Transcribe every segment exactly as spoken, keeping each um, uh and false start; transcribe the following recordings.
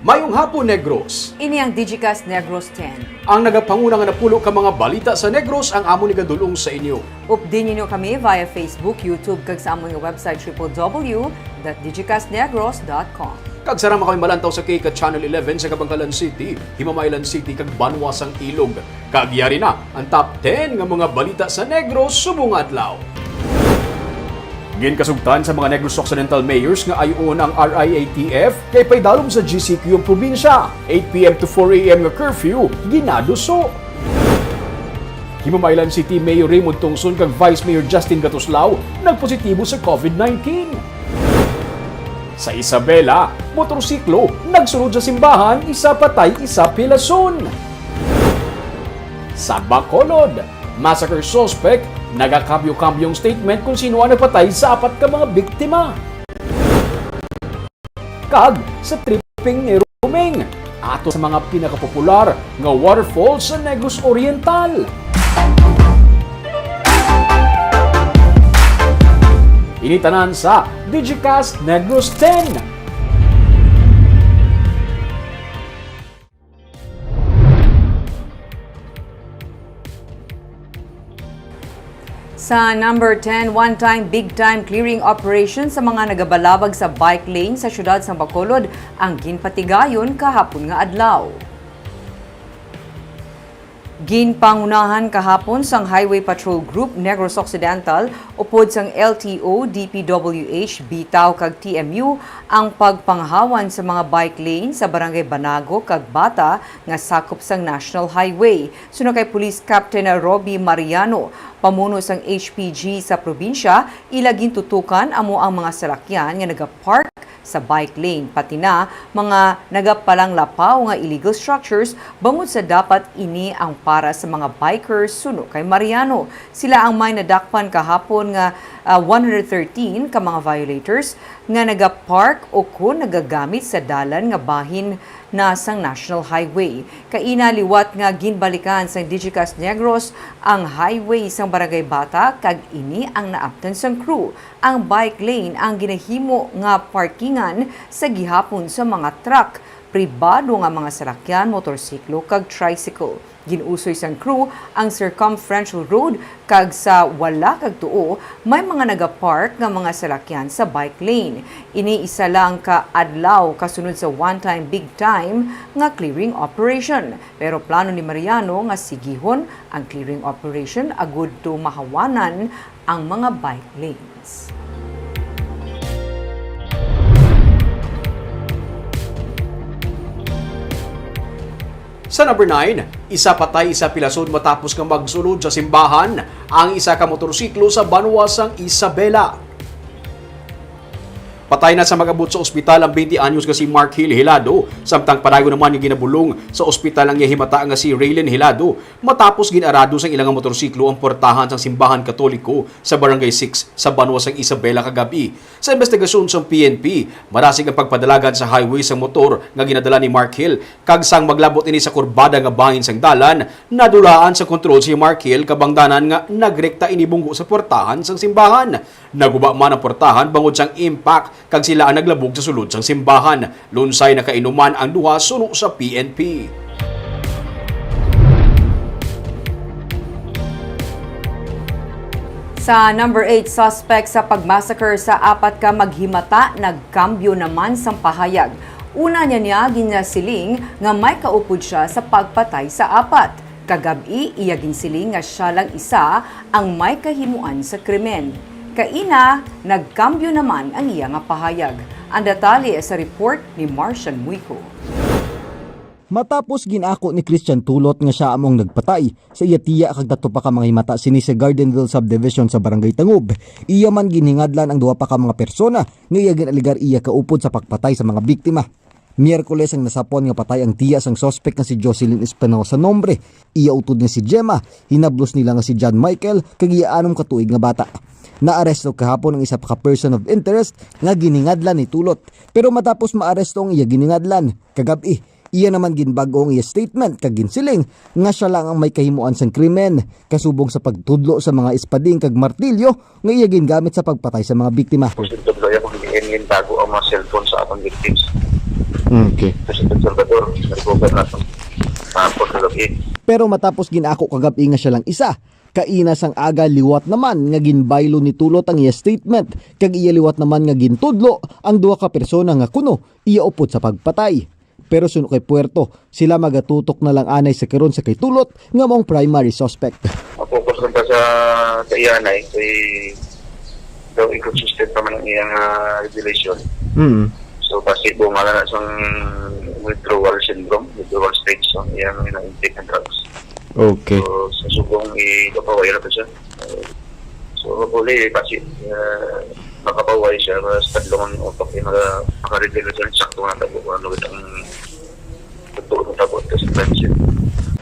Mayong hapon, Negros! Ini ang Digicast Negros ten. Ang nagapanguna nga napulo ka mga balita sa Negros ang amon igadul-ong sa inyo. Updi ninyo kami via Facebook, YouTube, kag sa amon nga website, triple W dot digicast negros dot com. Kag sarang man kami malantaw sa K ka Channel eleven sa Kabankalan City, Himamaylan City, kag Banwa sang Ilog. Kag yari na ang top ten nga mga balita sa Negros subong nga adlaw. Ginkasugtan sa mga Negros Occidental mayors nga ayoon ang R I A T F kay paidalom sa G C Q ang probinsya. Eight P M to four A M nga curfew ginaduso. Himamaylan City Mayor Raymond Tongson kag Vice Mayor Justin Gatuslao nagpositibo sa COVID nineteen. Sa Isabela, motorsiklo nagsulod sa simbahan, isa patay, isa pilason. Sa Bacolod, massacre suspect nagakambyo-kambyong statement kung sino ang nagpatay sa apat ka mga biktima. Kag sa tripping ni Roming, ato sa mga pinakapopular nga waterfalls sa Negros Oriental. Ini tanan sa Digicast Negros ten. Sa number ten, one-time big-time clearing operation sa mga nagabalabag sa bike lane sa siyudad sang Bacolod ang ginpatigayon kahapon nga adlaw. Ginpangunahan kahapon sang Highway Patrol Group Negros Occidental upod sang L T O, D P W H, Bitaw kag T M U ang pagpanghawan sa mga bike lane sa Barangay Banago kag Bata nga sakop sang National Highway. Suno kay Police Captain Robbie Mariano, pamuno sang H P G sa probinsya, ila gintutukan amo ang mga salakyan nga nagapark sa bike lane, pati na mga nagapalanglapaw nga illegal structures, bangod sa dapat ini ang para sa mga bikers, suno kay Mariano. Sila ang may nadakpan kahapon nga, ah, one hundred thirteen ka mga violators nga nagapark o kon nagagamit sa dalan nga bahin na sang National Highway. Kaina, liwat nga ginbalikan sang Digicast Negros ang highway sang Barangay Bata, kag ini ang naabtan sang crew. Ang bike lane ang ginahimo nga parkingan sa gihapon sa mga truck, pribado nga mga salakyan, motorsiklo, kag tricycle. Gin-usoy sang crew ang circumferential road, kag sa wala kag tuo, may mga nagapark nga mga salakyan sa bike lane. Ini isa lang ka adlaw kasunod sa one-time big-time nga clearing operation. Pero plano ni Mariano nga sigihon ang clearing operation agud to mahawanan ang mga bike lanes. Sa number nine, isa patay, isa pilason matapos nga magsulod sa simbahan ang isa ka motorsiklo sa banwa sang Isabela. Patay na sa mag-abot sa ospital ang twenty anyos nga si Mark Hill Hilado, samtang padayon naman nga ginabulong sa ospital ang iya himata nga si Raylen Hilado, matapos gin-arado sang ila nga motorsiklo ang portahan sang simbahan Katoliko sa Barangay six sa banwa sang Isabela kagab-i. Sa investigasyon sang P N P, marasig ang pagpadalagan sa highway sang motor nga ginadala ni Mark Hill, kag sang maglabot ini sa kurbada nga bahin sang dalan, nadulaan sa kontrol si Mark Hill, kabangdanan nga nagrekta ini bunggo sa portahan sang simbahan. Naguba man ang portahan bangod sang impact kag sila ang naglabog sa sulod sang simbahan. Lunsay nakainuman ang duha suno sa P N P. Sa number eight, suspect sa pagmassacre sa apat ka maghimata nagkambyo naman sang pahayag. Una niya niya ginasiling nga may kaupod siya sa pagpatay sa apat. Kagab-i, iya ginsiling nga sia lang isa ang may kahimuan sa krimen. Kaina, nagkambyo naman ang iya nga pahayag. Ang detalye sa report ni Marcian Muico. Matapos gin-ako ni Christian Tulot nga sia amo ang nagpatay sa iya tiya kag tatlo pa ka mga himata sini sa Gardenville Subdivision sa Barangay Tangub, iya man ginhingadlan ang duha pa ka mga persona nga iya gin-alegar iya kaupod sa pagpatay sa mga biktima. Miyerkules ang nasapwan nga patay ang tiya sang suspek nga si Jocelyn Espinosa Nombre. Iya utod nga si Gemma, hinablos nila nga si John Michael, kag iya anom ka tuig nga bata. Naaresto kahapon ang isa pa ka person of interest nga giningadlan ni Tulot. Pero matapos maaresto ang iya giningadlan, kagab-i, iya naman ginbag-o ang iya statement kag ginsiling nga sia lang ang may kahimuan sang krimen, kasubong sa pagtudlo sa mga espading kag martilyo nga iya gingamit sa pagpatay sa mga biktima. Tapos gintudlo niya kung diin gintago ang mga cellphone sa atong victims. Okay. President Salvador, recover na sa, sa Portugal. Pero matapos ginako kagabi nga siya lang isa, kaina sang aga liwat naman nga ginbaylo ni Tulot ang iya statement, kag iya liwat naman nga gintudlo ang duha ka persona nga kuno iya upod sa pagpatay. Pero suno kay Puerto, sila magatutok na lang anay sa karon sa kay Tulot nga maong primary suspect. Ang focus lang ta sa, sa iyanay, kay daw inconsistent pa man ang iyang, ah, revelation. Mm. So, basi bunga na na sang withdrawal syndrome, withdrawal stage, so, iyang na-intake ng drugs. Okay. So, sa subong, ipapaway na to siya. So, hopefully, basi, ah, makapaway siya, mas tadlong ang utok, eh, maka-, maka-reveal na siya, sakto nga tabo, kung ano ang totoo nga tabo, sa crime scene.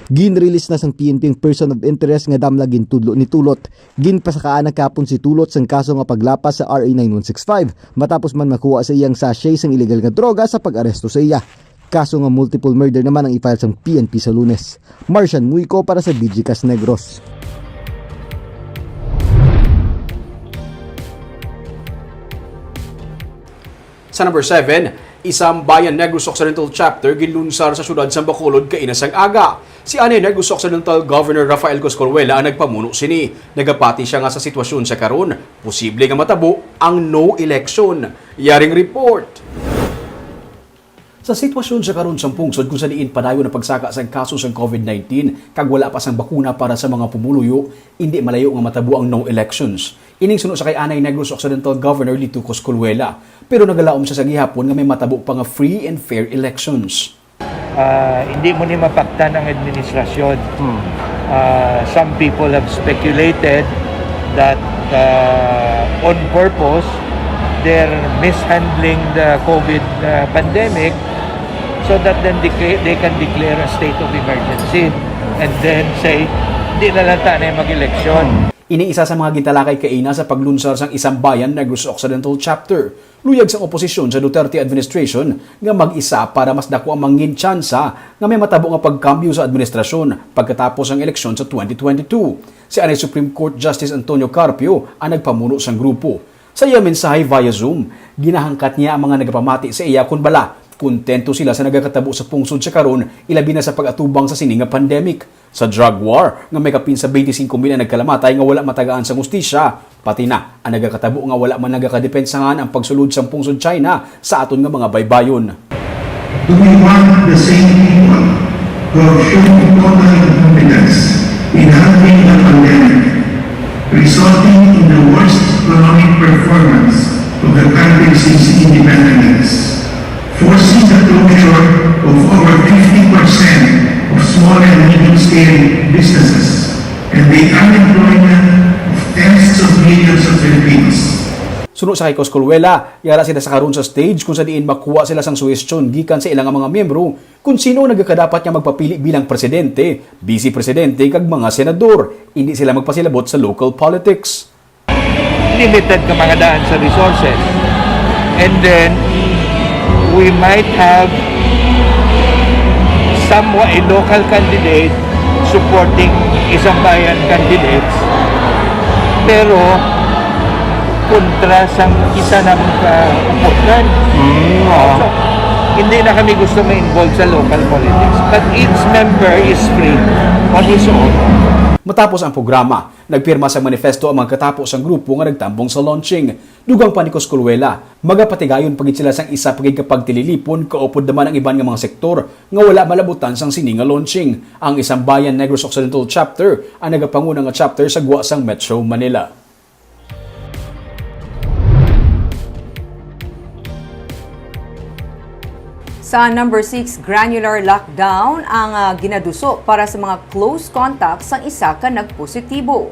Ginrelease na sang P N P ang person of interest nga damlag gintudlo ni Tulot. Ginpasakaan na kahapon si Tulot sang kaso nga paglapas sa R A nine one six five, matapos man makuha sa iyang sachet sang illegal nga droga sa pag-aresto sa iya. Kaso nga multiple murder naman ang i-file sang P N P sa Lunes. Marcian Muico para sa Digicast Negros. Sa number seven, Isambayan Negros Occidental Chapter ginlunsar sa siyudad sang Bacolod kaina sang aga. Si anay Negros Occidental Governor Rafael Coscolwela ang nagpamuno sini. Nagapati sia nga sa sitwasyon sa karon, posible nga matabo ang no election. Yaring report. Sa sitwasyon sa karon sang pungsod, kung sa diin padayon ang pagsaka sang kaso sang COVID nineteen kag wala pa sang bakuna para sa mga pumuluyo, indi malayo nga matabo ang no elections. Ining suno sa kay anay Negros Occidental Governor Lito Coscolwela, pero nagalaom siya sa gihapon nga may matabo pa nga free and fair elections. Ah, hindi mo ni mapaktan ang administrasyon. Hmm. Ah, some people have speculated that, ah, on purpose, they're mishandling the COVID, ah, pandemic so that then decla-, they can declare a state of emergency and then say, "Di na lang ta na mag-eleksyon." Ini isa sa mga gintalakay kaina sa paglunsar sang Isambayan Negros Occidental Chapter. Luyag sang oposisyon sa Duterte administration nga mag-isa para mas dako ang mangin tsansa nga may matabo nga pagkambyo sa administrasyon pagkatapos ang eleksyon sa twenty twenty-two. Si anay Supreme Court Justice Antonio Carpio ang nagpamuno sang grupo. Sa iya mensahe via Zoom, ginahangkat niya ang mga nagapamati sa iya kon bala kontento sila sa nagakatabo sa pungsod sa karon, ilabi na sa pag-atubang sa sini nga pandemic. Sa drug war nga may kapin sa twenty-five mil ang nagkalamatay nga wala matagaan sang hustisya, pati na ang nagakatabo nga wala man nagakadepensahan ang pagsulod sang pungsod China sa aton nga mga baybayon. Do we want the same people who have shown total incompetence in handling the pandemic, resulting in the worst economic performance of the country since independence, forcing the closure of over fifty percent of small and medium-scale businesses and the unemployment of tens of millions of Filipinos. Suno sa kay Coscolwela, yara sila sa karon sa stage kung sa diin makuha sila sang suhestyon gikan sa ila nga mga miyembro kung sino ang nagakadapat nga magpapili bilang presidente, vice presidente, kag mga senador. Hindi sila magpasilabot sa local politics. Limited ka mga daan sa resources. And then, we might have somewhat a local candidate supporting Isambayan candidates, pero kontra sang isa namon ka upunan. Mm, oo. So, hindi na kami gusto ma-involve sa local politics. But each member is free on his own. Matapos ang programa, nagpirma sang manifesto ang mga katapo sang grupo nga nagtambong sa launching. Dugang pa ni Coscolwela, magapatigayon pa gid sila sang isa pa gid ka pagtililipon, kaupod naman ang iban nga mga sektor nga wala malabutan sang sini nga launching. Ang Isambayan Negros Occidental Chapter ang nagapanguna nga chapter sa gwa sang Metro Manila. Sa number six, granular lockdown ang, ah, ginaduso para sa mga close contacts sang isa ka nagpositibo.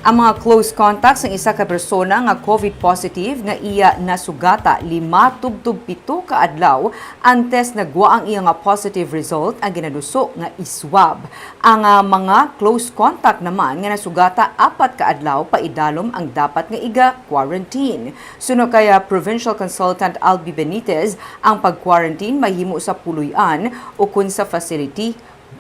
Ang mga close contacts sang isa ka persona nga COVID positive nga iya nasugata lima tubtob pito ka adlaw antes nagwa ang iya nga positive result ang ginaduso nga i-swab. Ang, ah, mga close contact naman nga nasugata apat ka adlaw paidalom ang dapat nga iga-quarantine. Suno kay, ah, Provincial Consultant Albi Benitez, ang pag-quarantine mahimo sa puloy-an ukon sa facility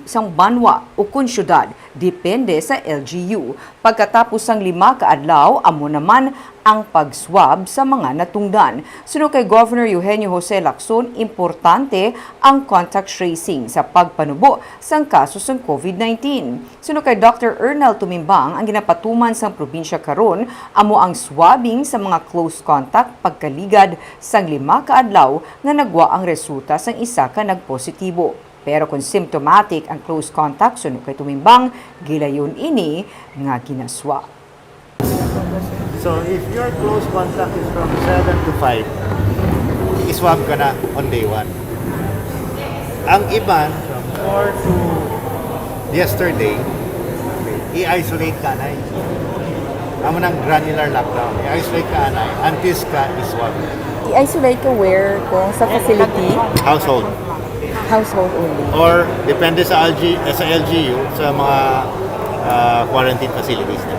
sang banwa ukon syudad, depende sa L G U. Pagkatapos sang lima ka adlaw, amo naman ang pag-swab sa mga natungdan. Suno kay Governor Eugenio Jose Lacson, importante ang contact tracing sa pagpanubo sang kaso sang COVID nineteen. Suno kay Doctor Ernal Tumimbang, ang ginapatuman sang probinsya karon amo ang swabbing sa mga close contact pagkaligad sang lima ka adlaw nga nagwa ang resulta sang isa ka nagpositibo. Pero kung symptomatic ang close contact, suno kay Tumimbang, gilayon ini nga ginaswab. So if your close contact is from seven to five, iswab ka na on day one. Ang iban, from four to yesterday, i-isolate ka na. Amo nang granular lockdown. I-isolate ka anay. Antes ka iswab. I-isolate ka where? Kung sa facility? Household. Household only. Or depende sa L G, sa L G U, sa mga uh, quarantine facilities na.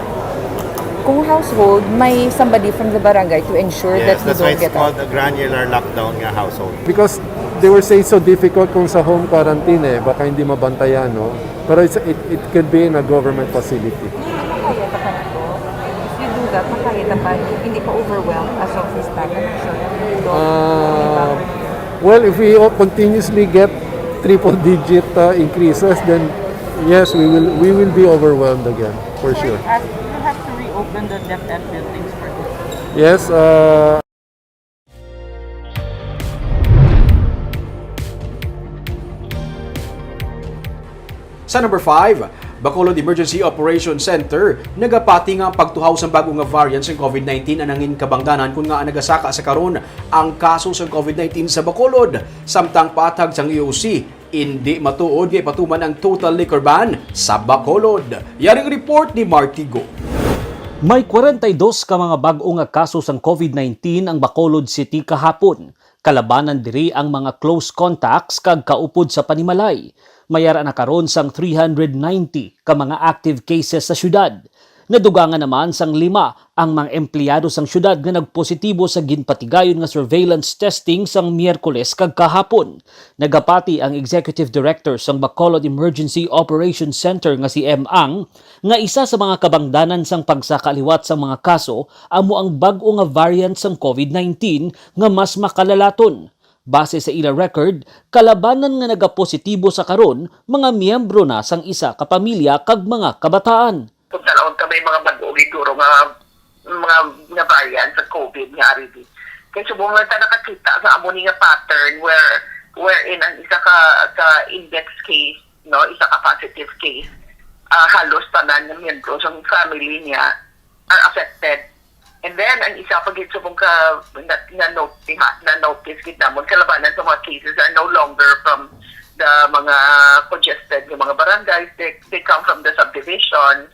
Kung household, may somebody from the barangay to ensure Yes, that you that's why don't it's get called out. A granular lockdown nga household. Because they were saying so difficult kung sa home quarantine eh, baka hindi mabantayan, no? Pero it's, it, it could be in a government facility. Hindi mo kaya pa nito? If you do that, makaya na pa, hindi pa overwhelmed as of this time? I'm sure you don't. Uh, well, if we continuously get triple digit uh, increases, then yes, we will we will be overwhelmed again, for sure. As you have to reopen the DepEd buildings for this. Yes, uh, Sa number five, Bacolod Emergency Operation Center nagapati nga ang pagtuhaw sang bag-o nga variant sang COVID nineteen ang nangin kabangdanan, kun ngaa nagasaka sa karon ang kaso sang COVID nineteen sa Bacolod. Samtang paathag sang E O C, indi matuod nga ipatuman ang total liquor ban sa Bacolod. Yari ang report ni Marty Go. May kwarenta y dos ka mga bag-o nga kaso sang COVID nineteen ang Bacolod City kahapon. Kalabanan diri ang mga close contacts kag kaupod sa panimalay. May ara na karon sang three hundred ninety ka mga active cases sa siyudad. Nadugangan naman sang lima ang mga empleyado sang siyudad nga nagpositibo sa ginpatigayon nga surveillance testing sang Miyerkules kag kahapon. Nagapati ang Executive Director sang Bacolod Emergency Operations Center nga si M. Ang nga isa sa mga kabangdanan sang pagsaka liwat sang mga kaso amo ang bag-o nga variant sang COVID nineteen nga mas makalalaton. Base sa ila record, kalabanan nga nagapositibo sa karon mga miyembro na sang isa ka pamilya kag mga kabataan. Kung tan-awon ka, may mga bag-o gid guro nga mga nga variant sa COVID nga ari di. Kay subong lang ta nakakita sa amo ni nga pattern where wherein ang isa ka ka index case, no, isa ka positive case, ah, halos tanan nga miyembro sa family niya are affected. And then ang isa pa gid subong ka na, na note na notice gid namon kalabanan sa mga cases are no longer from the mga congested nga mga barangays. They, they come from the subdivision,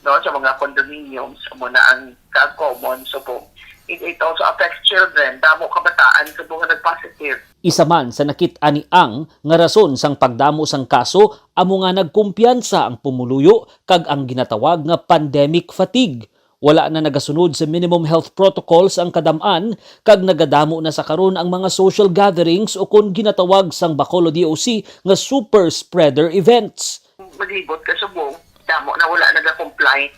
no, sa mga condominiums, amo na ang ka-common subong. It, it also affects children. Damo kabataan subong nga nag-positive. Isa man sa nakit-an ni Ang nga rason sang pagdamo sang kaso amo nga nagkumpiyansa ang pumuluyo kag ang ginatawag nga pandemic fatigue. Wala na nagasunod sa minimum health protocols ang kadam-an kag nagadamo na sa karon ang mga social gatherings ukon ginatawag sang Bacolod D O C nga super spreader events. Maglibot ka subong, damo na wala nagakomply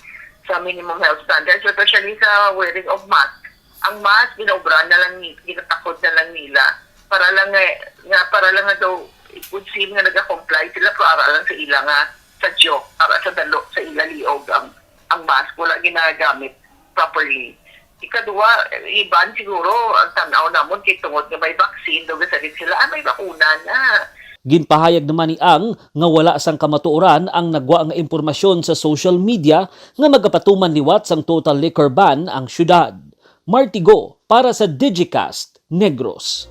sa minimum health standards, especially sa wearing of mask. Ang mask, ginaubran na lang, ni- ginatakod na lang nila. Para lang nga, nga para lang nga daw, it would seem nga nagakomply sila, pero ara lang sa ila nga, sa joke, para sa dalo, sa ila liog ang, ang mask, wala ginagamit properly. Ikaduha, iban siguro ang tanaw namon kay tungod nga may vaccine, daw gasalit sila, ah, may bakuna na. Ginpahayag naman ni Ang nga wala sang kamatuoran ang nagwa nga impormasyon sa social media nga magapatuman liwat sang total liquor ban ang syudad. Martigo para sa Digicast Negros.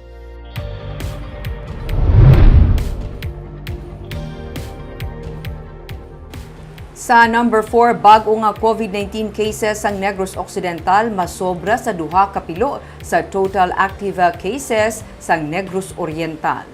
Sa number four, bag-o nga COVID nineteen cases sang Negros Occidental, masobra sa duha ka pilo sa total active cases sang Negros Oriental.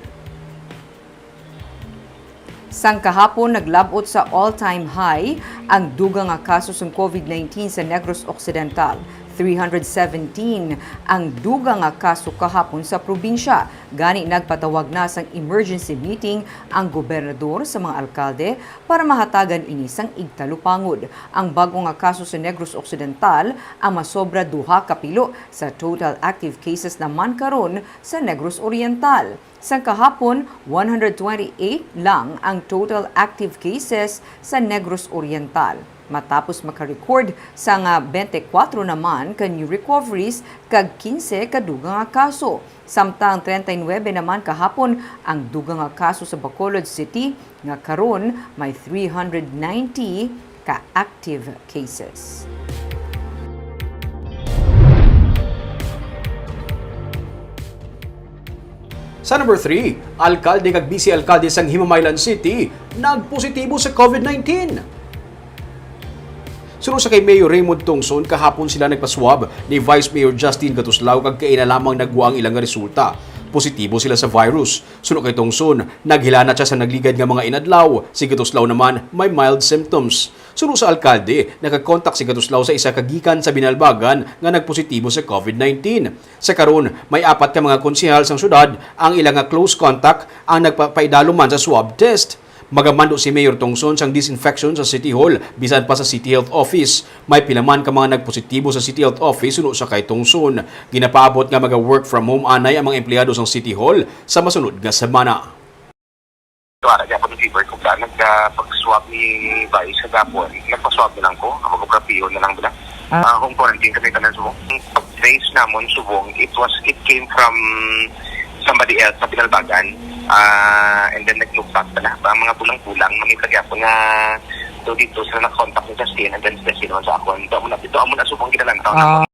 Sang kahapon, naglab-ot sa all-time high ang dugang nga kaso sang COVID nineteen sa Negros Occidental. Three hundred seventeen ang dugang nga kaso kahapon sa probinsya. Gani, nagpatawag na sang emergency meeting ang gobernador sa mga alkalde para mahatagan ini sang igtalupangod. Ang bag-o nga kaso sa Negros Occidental ang masobra duha ka pilo sa total active cases naman karon sa Negros Oriental. Sang kahapon, one hundred twenty-eight lang ang total active cases sa Negros Oriental, matapos makarecord sang twenty-four naman ka new recoveries kag quince ka dugang nga kaso. Samtang treinta y nuebe naman kahapon ang dugang nga kaso sa Bacolod City, nga karon may three hundred ninety ka active cases. Sa number three, alkalde kag vice alkalde sang Himamaylan City nagpositibo sa COVID nineteen. Suno sa kay Mayor Raymond Tongson, kahapon sila nagpaswab ni Vice Mayor Justin Gatuslao kag kaina lamang nagwa ang ilang resulta. Positibo sila sa virus. Suno kay Tongson, naghilanat siya sa nagligad nga mga inadlaw. Si Gatuslao naman may mild symptoms. Suno sa alkalde, nakakontak si Gatuslao sa isa ka gikan sa Binalbagan nga nagpositibo sa COVID nineteen. Sa karon, may apat ka mga konsehal sang syudad ang ila nga close contact ang nagpapaidalo man sa swab test. Magamando si Mayor Tongson sang disinfection sa City Hall, bisan pa sa City Health Office. May pila man ka mga nagpositibo sa City Health Office suno sa kay Tongson. Ginapaabot nga maga-work from home anay ang mga empleyado sang City Hall sa masunod nga semana. Wala gyapon ang fever ko, bla. Nagpag-swab ni Vice sa gapon. Nagpa-swab na lang ko. Ako, kapiyon na lang, bla. Ah. Ah, home quarantine kami tanan subong. Pag-trace namon subong, it was, it came from somebody else sa Pinalbagan. Ah, and then nag-move back pala. Ang mga bulang-bulang, manita gyapon nga do dito sila nag-contact ni Justin and then Justin naman sa akon. Ito amo na, ito amo na subong ginalantaw na.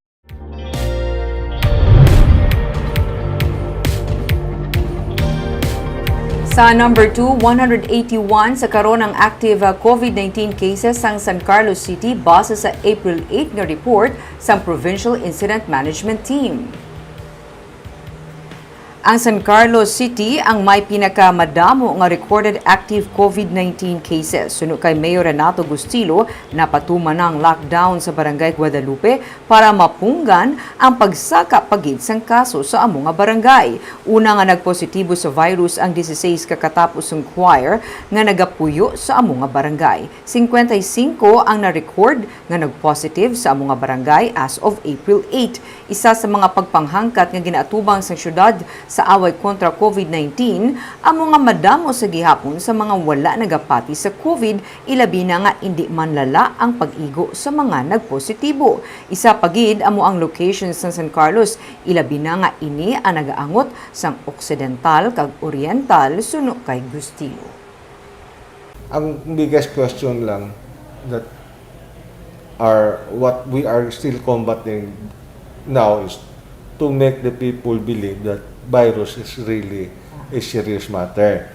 Sa number two, one hundred eighty-one sa karon ang active, uh, COVID nineteen cases sang San Carlos City base sa April eight nga report sang Provincial Incident Management Team. Ang San Carlos City ang may pinakamadamo nga recorded active COVID nineteen cases. Suno kay Mayor Renato Gustilo, napatuman na ang lockdown sa Barangay Guadalupe para mapunggan ang pagsaka pa gid sang kaso sa amo nga barangay. Una nga nagpositibo sa virus ang dieciséis ka katapusang choir nga nagapuyo sa amo nga barangay. Singkwenta y singko ang na-record nga nag-positive sa amo nga barangay as of April eight. Isa sa mga pagpanghangkat nga ginaatubang sang syudad sa away kontra COVID nineteen amo nga madamo sa gihapon sa mga wala nagapati sa COVID, ilabi na nga indi manlala ang pag-igo sa mga nagpositibo. Isa pa gid amo ang location sa San Carlos, ilabi na nga ini ang nagaangot sang Occidental kag Oriental, suno kay Gustilo. Ang biggest question lang that are what we are still combating now is to make the people believe that virus is really a serious matter.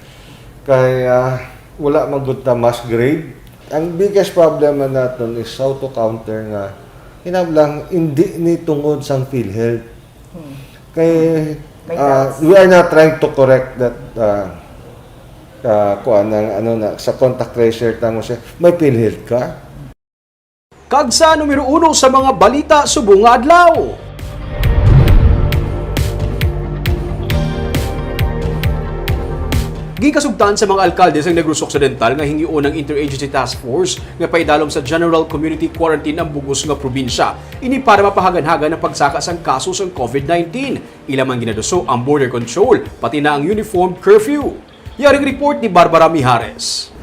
Kay, ah, wala man gud ta mass grave. Ang biggest problema naton is how to counter nga kinahanglan hindi ni tungod sang PhilHealth. Kay, May ah, doubts. We are not trying to correct that, ah, ah, kuan, ang, ano na, sa contact tracer ta mo siya, may PhilHealth ka? Kag sa numero uno sa mga balita subong nga adlaw. Ginkasugtan sa mga alkalde sa Negros Occidental nga hingyoon ang Interagency Task Force nga paidalom sa General Community Quarantine ang bug-os nga probinsya. Ini para mapahagan-hagan ang pagsaka sang kaso sang COVID nineteen. Ila man ginaduso ang border control, pati na ang uniformed curfew. Yaring report ni Barbara Mijares.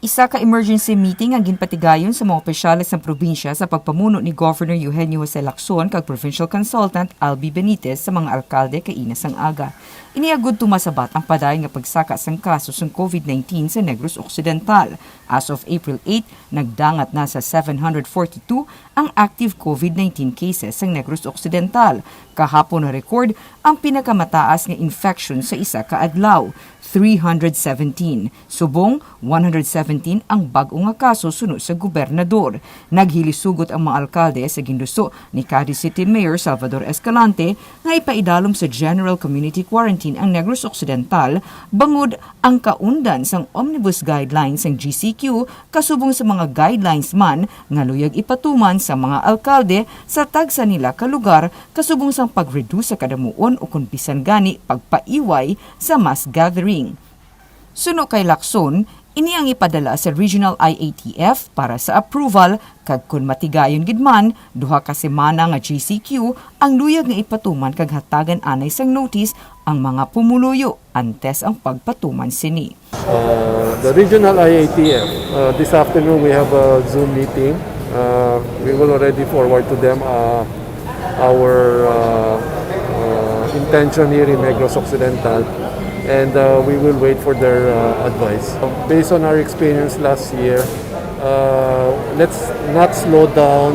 Isa ka emergency meeting ang ginpatigayon sa mga opisyales sang probinsya sa pagpamuno ni Governor Eugenio Jose Lacson kag Provincial Consultant Albi Benitez sa mga alkalde kaina sang aga. Ini agud tumasabat ang padayon nga pagsaka sang kaso sang COVID nineteen sa Negros Occidental. As of April eight, nagdangat na sa seven hundred forty-two ang active COVID nineteen cases sang Negros Occidental. Kahapon na-record ang pinakamataas nga infection sa isa ka adlaw, three hundred seventeen. Subong, one hundred seventy seventeen ang bag-o nga kaso suno sa gobernador. Naghilisugot ang mga alkalde sa ginduso ni Cadiz City Mayor Salvador Escalante nga ipaidalom sa General Community Quarantine ang Negros Occidental, bangod ang kaundan sang Omnibus Guidelines sang G C Q kasubong sa mga guidelines man nga luyag ipatuman sa mga alkalde sa tagsa nila ka lugar, kasubong sang pag-reduce sa kadamuon o kon bisan gani pagpaiway sa mass gathering. Suno kay Lacson, ini ang ipadala sa Regional I A T F para sa approval, kag kon matigayon gid man, duha ka semana nga G C Q ang luyag nga ipatuman kag hatagan anay sang notice ang mga pumuluyo antes ang pagpatuman sini. Uh, the regional I A T F, uh, this afternoon we have a Zoom meeting. Uh, we will already forward to them, uh, our, uh, uh, intention here in Negros Occidental, and, uh, we will wait for their, uh, advice. Based on our experience last year, uh, let's not slow down,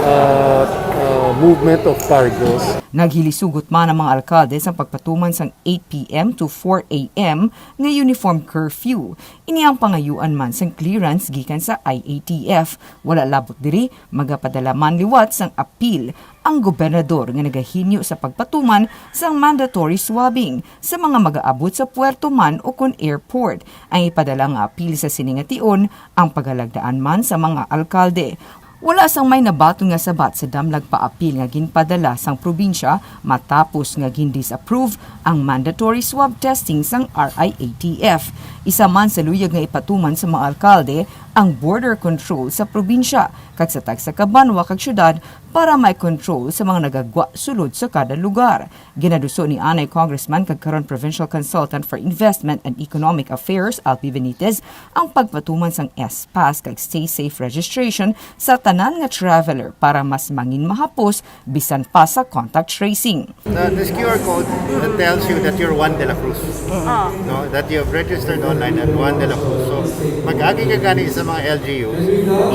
uh, uh, movement of cargos. Naghilisugot man ang mga alkalde sa pagpatuman sang eight p m to four a m nga uniform curfew. Ini ang pangayuan man sang clearance gikan sa I A T F. Wala labot diri, magapadala man liwat sang apil ang gobernador nga nagahinyo sa pagpatuman sang mandatory swabbing sa mga magaabot sa puerto man o kon airport. Ang ipadala nga apil sa sini nga tion ang pagalagdaan man sa mga alkalde. Wala sang may nabaton nga sabat sa damlag paapil nga ginpadala sang probinsya matapos nga gin-disapprove ang mandatory swab testing sang R I A T F. Isa man sa luyag nga ipatuman sa mga alkalde ang border control sa probinsya kag sa tagsa ka banwa kag syudad para may control sa mga nagagwa sulod sa kada lugar. Ginaduso ni anay Congressman kag karon Provincial Consultant for Investment and Economic Affairs, Alpi Benitez, ang pagpatuman sang S-Pass kag Stay Safe registration sa tanan nga traveler para mas mangin mahapos bisan pa sa contact tracing. The, this Q R code that tells you that you're Juan de la Cruz. Ah. No, that you have registered online at Juan de la Cruz. So, mag-agi ka gani sa mga L G Us,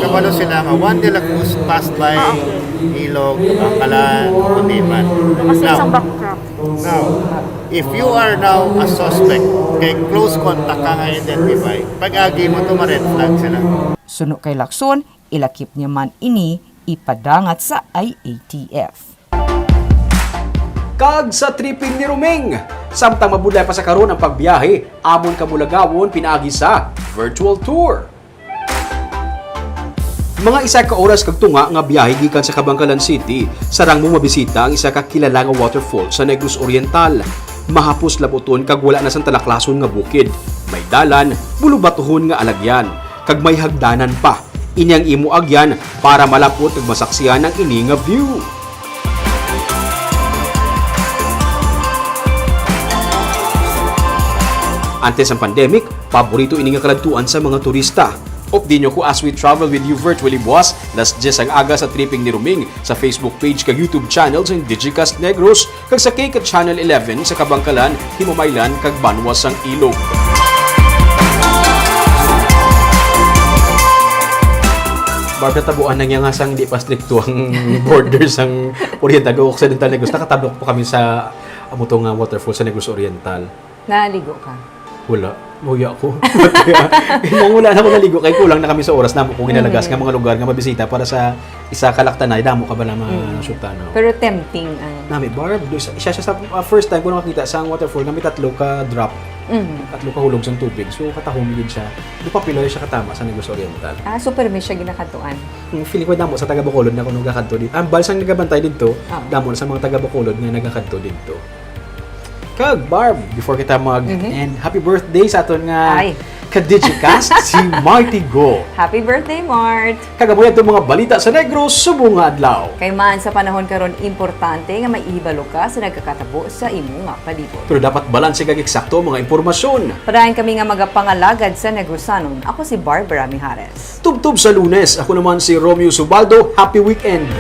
kabalo sila nga Juan de la Cruz passed by Ah, okay. Ilog, Bangkalan, Kundiman. Kasi Now, isang backdrop. Now, if you are now a suspect, kay close contact ka nga identify, pag-agi mo to, ma-red flag sila. Suno kay Lacson, ilakip niya man ini ipadangat sa I A T F. Kag sa tripping ni Roming, samtang mabudlay pa sa karon ang pagbiyahe, amon kamo lagawon pinaagi sa virtual tour. Mga isa ka oras kag tunga nga biyahe gikan sa Kabankalan City, sarang mo mabisita ang isa ka kilala nga waterfall sa Negros Oriental. Mahapos labuton kag wala na sang talaklason nga bukid. May dalan, bulubatohon nga alagyan, kag may hagdanan pa. Ini ang imo agyan para malapot kag masaksihan ang ini nga view. Antes ang pandemic, paborito ini nga kaladtuan sa mga turista. Updi niyo ko as we travel with you virtually, buwas las diyes ang aga sa Tripping ni Roming sa Facebook page kag YouTube channel sang Digicast Negros kag sa K K Channel eleven sa Kabankalan, Himamaylan kag Banwa sang Ilog. Barb, natabuan na niya nga sang di pa strikto ang border sang Oriental kag Occidental Negros. Nakatabok pa kami sa amo to nga waterfall sa Negros Oriental. Naligo ka? Wala. Luya ko. Nang wala na ako naligo, kay kulang na kami sa oras. Damo ko ginalagas Mm. nga mga lugar nga mabisita para sa isa ka laktanay. Damo ka bala Mm. masyutan, no? Pero tempting ang Nami, Barb, do, siya, siya sa, ah, first time ko nakakita sa waterfall nga may tatlo ka drop. Mm. Tatlo ka hulog sang tubig. So, katahom gid siya. Do popular siya katama sa Negros Oriental. Ah, so permi siya ginakadtuan? Mm, feeling ko damo sa taga Bacolod na kuno nagakadto di-, ang bal sang nagabantay didto, Ah. damo na sa mga taga Bacolod nga nagakadto didto. Kag Barb, before kita mag-end, Mhm. happy birthday sa aton nga Ay. ka-Digicast, si Marty Go. Happy birthday, Mart! Kag amo na itong mga balita sa Negros subong nga adlaw. Kay man sa panahon karon, importante nga maihibalo ka sa nagakatabo sa imo nga palibot. Pero dapat balanse kag eksakto ang mga impormasyon. Padayon kami nga magapangalagad sa Negrosanon. Ako si Barbara Mijares. Tubtob sa Lunes, ako naman si Romeo Subaldo. Happy weekend!